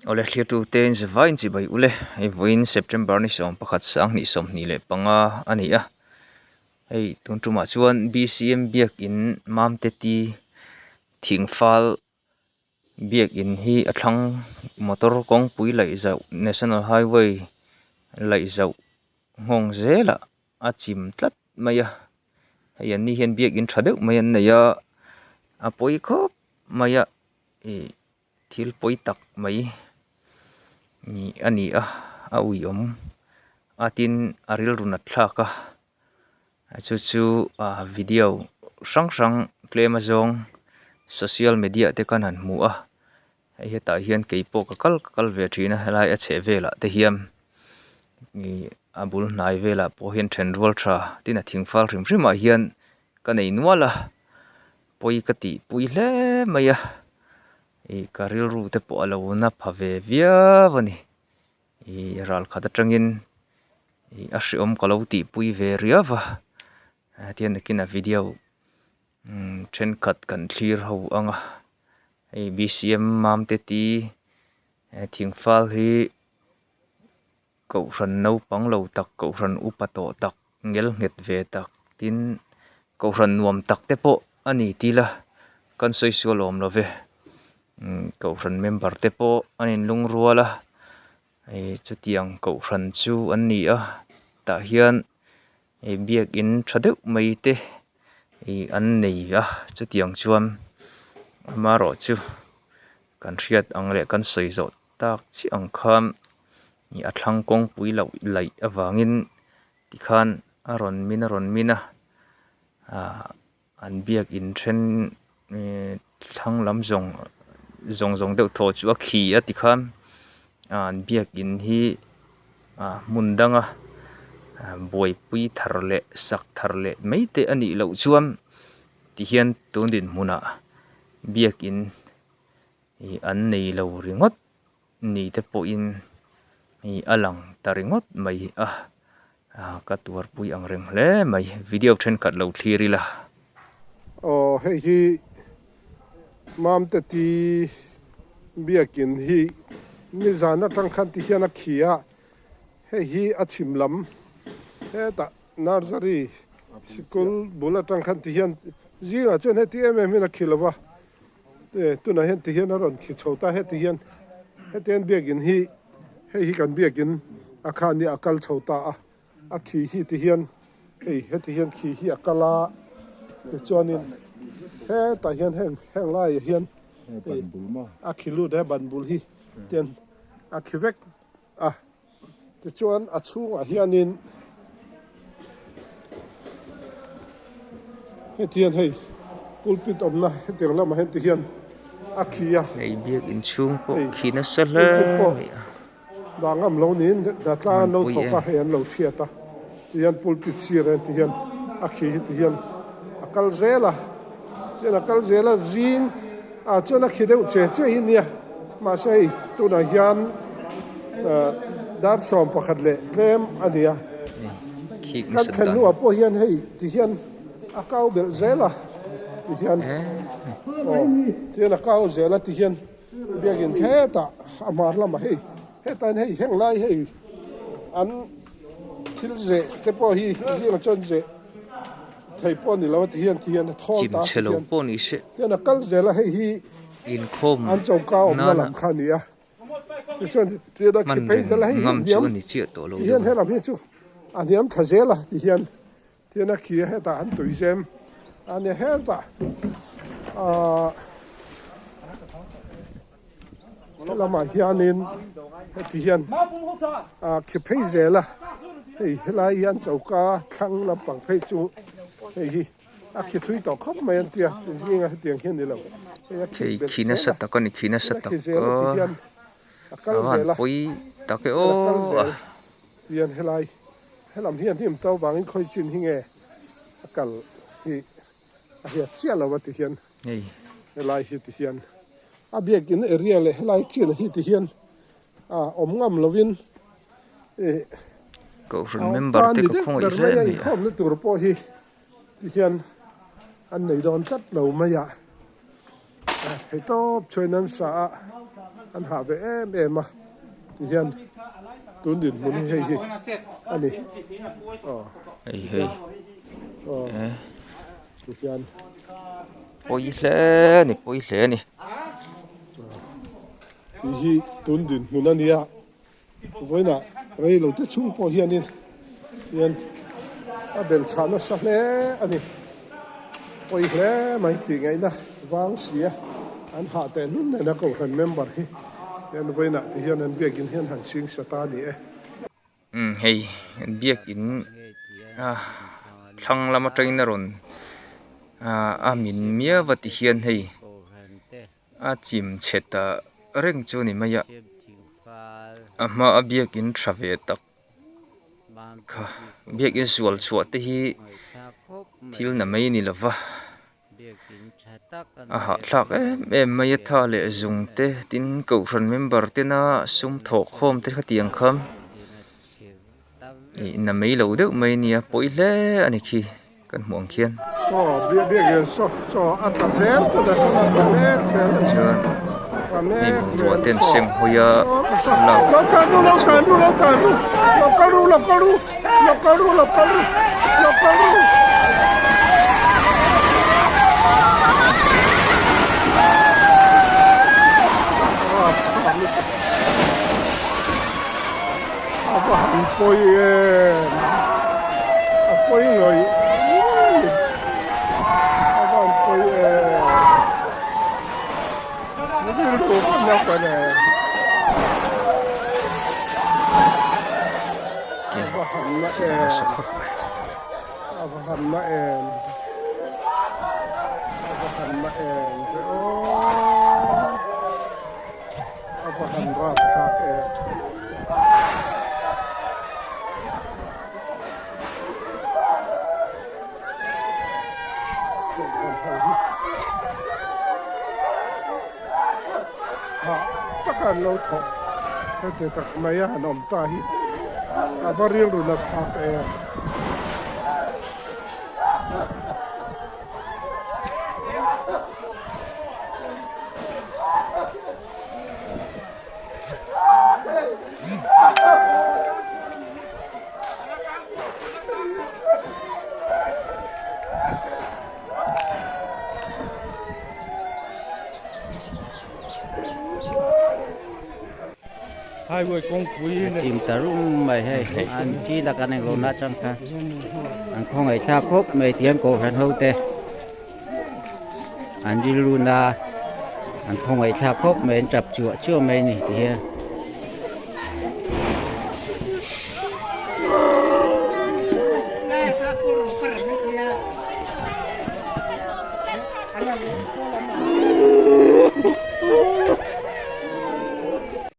Awle thlir-tute in zavai in chibai ule hei vawiin September ni 11 2025 a ni a hei tun tumah chuan B_C_M biakin Mamte T thingfal biakin hi a thlang motor kawngpui laih zauh national highway laih zauh nghawng zelah a chim tlat mai a hei an ni hian biakin tha deuh mai an nei a a pawi khawp mai a ih. Thil pawi tak mai ih a ni a a uiawm a tin a rilru nat thlak a chu chu ah video hrang hrang tlem azawng social media te khan han hmu a hei hetah hian keipawh ka kal ka kal ve thin a helai a chheh velah te hian ih a bul hnai velah pawh hian thenrual tha tin a thing fal hrim hrim ah hian ka nei nual a. Pawi ka tih pui hle mai a ih ka rilru te pawh a lo na pha ve viau a ni ih ral khat atangin ih a hreawm ka lo tih pui ve riau va tihian nakinah video thenkhat kan thlir ho ang a hei b c m Mamte tih thingfal hi. Kohhran naupang lo tak, kohhran upa tawh tak, ngel nghet ve tak tin kohhran nuam tak te pawh a ni tih ila kan sawi sual awm lo ve. Umm kohhran member te pawh an inlungrual a, ih chutiang kohhran chu an ni a, tah hian ih biakin tha deuh mai te ih an nei a chutiang chuan amaherawhchu kan hriat ang leh kan sawi zawh. Tak chiah ang khan ih a thlang kawngpui loh laih avangin tikhan a rawn min a rawn min a ahh an biakin then ihh thlang lam zawng zawng zawng deuh thaw chu a khi a tikhan ah an biakin hi ah hmun danga buaipui thar leh sak thar leh mai te a nih loh chuan tihian tun dinhmunah biakin. Ih an nei lo ringawt ni te pawhin ih a lang ta ringawt mai a ah ka tuarpui ang reng hle mai video thenkhat lo thlir ila. Aw hei hi Mamte ti biakin hi nizan atang khan ti hian a khi a hei hi a chhim lam hetah nursery sikul bul atang khan ti hian zingah chuan heti em em hian a khi lo va. Tunah hian tihian a rawn khi chho ta heti hian heti hian biakin hi hei hi kan biakin a kha nia a kal chho ta a a khi hi ti hian hei heti hian khi hi a kal a tichuanin hetah hian heng heng laiah hian hei a khi lut a ban bul hi tian a khi vek a. Tichuan a chhungah hianin heti hian hei pulpit awmna hetiang lamah hian ti hian a khi a. Hei biak inchhung pawh Hei khi nasa hle pulpit pawh mai a. dah ngam lo niin dah tlang an lo Hmanpui thawk a em. hei an lo chhiat a ti hian pulpit sir ah hian ti hian a khi hi ti hian a kal zel a tihian a kal zel a zing ah chuan a khi deuh che che hi nia mahse hei tunah hian. Dar 11 leh tlem a ni a, kan thlen hnuah pawh hian hei ti hian a kau belh zel a ti hian aw ti hian a kau zel a ti hian biakin hetah a hmar lamah hei hetah hian hei heng lai hei an thil zeh te pawh hi zingah chuan zeh thei pawh a ni lo a ti hian ti hian a thawl ta a ti hian ti hian a kal zel a hei hi an choka awmna lam kha a ni a. Hman reng ngam chu a ni chiah tawh lo deuh a. A khi thui tawh khawp mai an tia zinga hetiang hian ni lo hei a Hei khik belh khi zel nasa a tak a ni khi nasa tin a tak khi zel a ti a hian a kal a van zel a pawi tak e tin a kal aw a zel tihian helai helam hian hnim to vangin khawi chin hi nge a kal hi a hiat chiah lo a ti hian hei helai hi ti hian a biakin area leh helai chin hi ti hian a awm ngam lovin ih Kohhran a awm member ta a te ni ka deuh khawngaih ber hle mai a mai a. inkhawmna tur pawh hi. Tihian an nei dawn tlat lo mai a, thei tawp chuan an sa a. an hah ve em em a tihian tun dinhmun hi hei hi a ni aw hei hei aw tihian pawi hle a ni pawi hle a ni tih hi tun dinhmun a nia. Vawiinah rei lo te chhung pawh hianin hian a bel chhah nasa hle a ni. Pawi hle mai tih ngaihna vang si a, an hah teh hlun nena Kohhran member hi hian vawiinah ti hian an biakin hian han chhing sa ta a ni e. Umm hei biakin a thlang lam atangin a rawn ah a min miau a ti hian hei. A chim chhe ta reng chu ni mai a, a hma a biakin tha ve tak kha biakin sual chhuah te hi thil na mai ni lova a hahthlak em em mai a tha leh zung te tin kohhran member tena sum thawh khawm te khatiang kha. Ih na mai lo deuh mai nia pawi hle a ni khi kan hmuh ang khian. Chuan hei bungrua te an seng hawi a lak A va han pawi em a pawi ngawih ngawih a va han pawi em rilru ka na fan e a va han na em a va han na em a va han na em ve aw. A va han rap thlak em. Hah taka an lo thawh heti tak mai a han awm ta hi a va rilru nat thlak em. Chim ta rum mai hei an chi la kan englo na chang kha an khawngaih thlak khawp mai tiang kohhran ho te an rilru na an khawngaih thlak khawp mai an tap chuah chuah mai a ni ti hian.